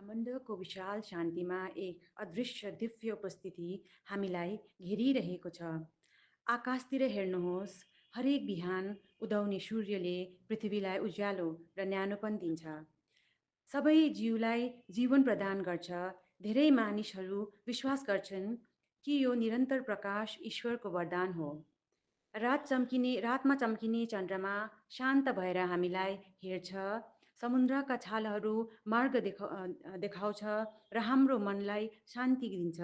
ब्रह्माण्डको विशाल शान्तिमा एक अदृश्य दिव्य उपस्थिति हामीलाई घेरिरहेको छ। आकाशतिर हेर्नुहोस्, हरेक बिहान उदाउने सूर्यले पृथ्वीलाई उज्यालो र न्यानोपन दिन्छ। सबै जीवलाई जीवन प्रदान गर्छ। धेरै मानिसहरू विश्वास गर्छन् कि यो निरन्तर प्रकाश ईश्वरको वरदान हो। रातमा चम्किने चन्द्रमा शान्त भएर हामीलाई हेर्छ। समुद्रका छालहरू मार्ग देखाउँछ र हाम्रो मनलाई शान्ति दिन्छ।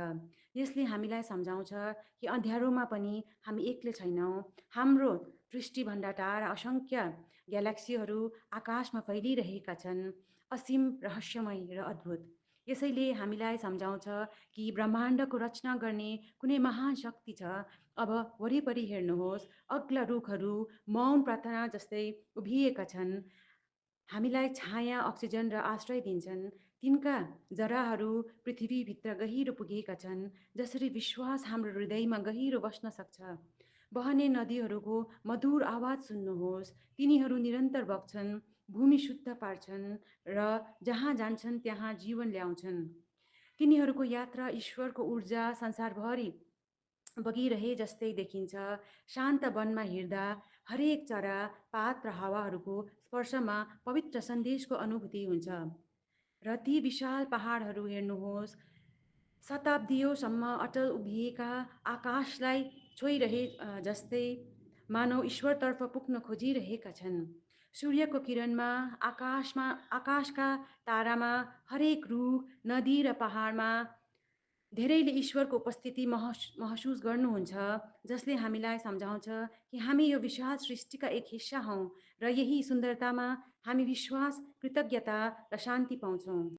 यसले हामीलाई सम्झाउँछ कि अँध्यारोमा पनि हामी एक्लै छैनौँ। हाम्रो दृष्टिभन्दा टाढा असङ्ख्य ग्यालेक्सीहरू आकाशमा फैलिरहेका छन्, असीम, रहस्यमय र अद्भुत। यसैले हामीलाई सम्झाउँछ कि ब्रह्माण्डको रचना गर्ने कुनै महान शक्ति छ। अब वरिपरि हेर्नुहोस्, अग्ला रुखहरू मौन प्रार्थना जस्तै उभिएका छन्। हामीलाई छाया, अक्सिजन र आश्रय दिन्छन्। तिनका जराहरू पृथ्वीभित्र गहिरो पुगेका छन्। जसरी विश्वास हाम्रो हृदयमा गहिरो बस्न सक्छ। बहने नदीहरूको मधुर आवाज सुन्नुहोस्। तिनीहरू निरन्तर बग्छन्, भूमि शुद्ध पार्छन् र जहाँ जान्छन् त्यहाँ जीवन ल्याउँछन्। तिनीहरूको यात्रा ईश्वरको ऊर्जा संसारभरि बगिरहे जस्तै देखिन्छ। शान्त वनमा हिँड्दा हरेक चरा, पात र हावाहरूको स्पर्शमा पवित्र सन्देशको अनुभूति हुन्छ। र ती विशाल पहाडहरू हेर्नुहोस्, शताब्दीयौँसम्म अटल उभिएका, आकाशलाई छोइरहे जस्तै मानव ईश्वरतर्फ पुग्न खोजिरहेका छन्। सूर्यको किरणमा आकाशका तारामा, हरेक रुख, नदी र पहाडमा धेरैले ईश्वरको उपस्थिति महसुस गर्नुहुन्छ, जसले हामीलाई सम्झाउँछ कि हामी यो विशाल सृष्टिका एक हिस्सा हौँ र यही सुन्दरतामा हामी विश्वास, कृतज्ञता र शान्ति पाउँछौँ।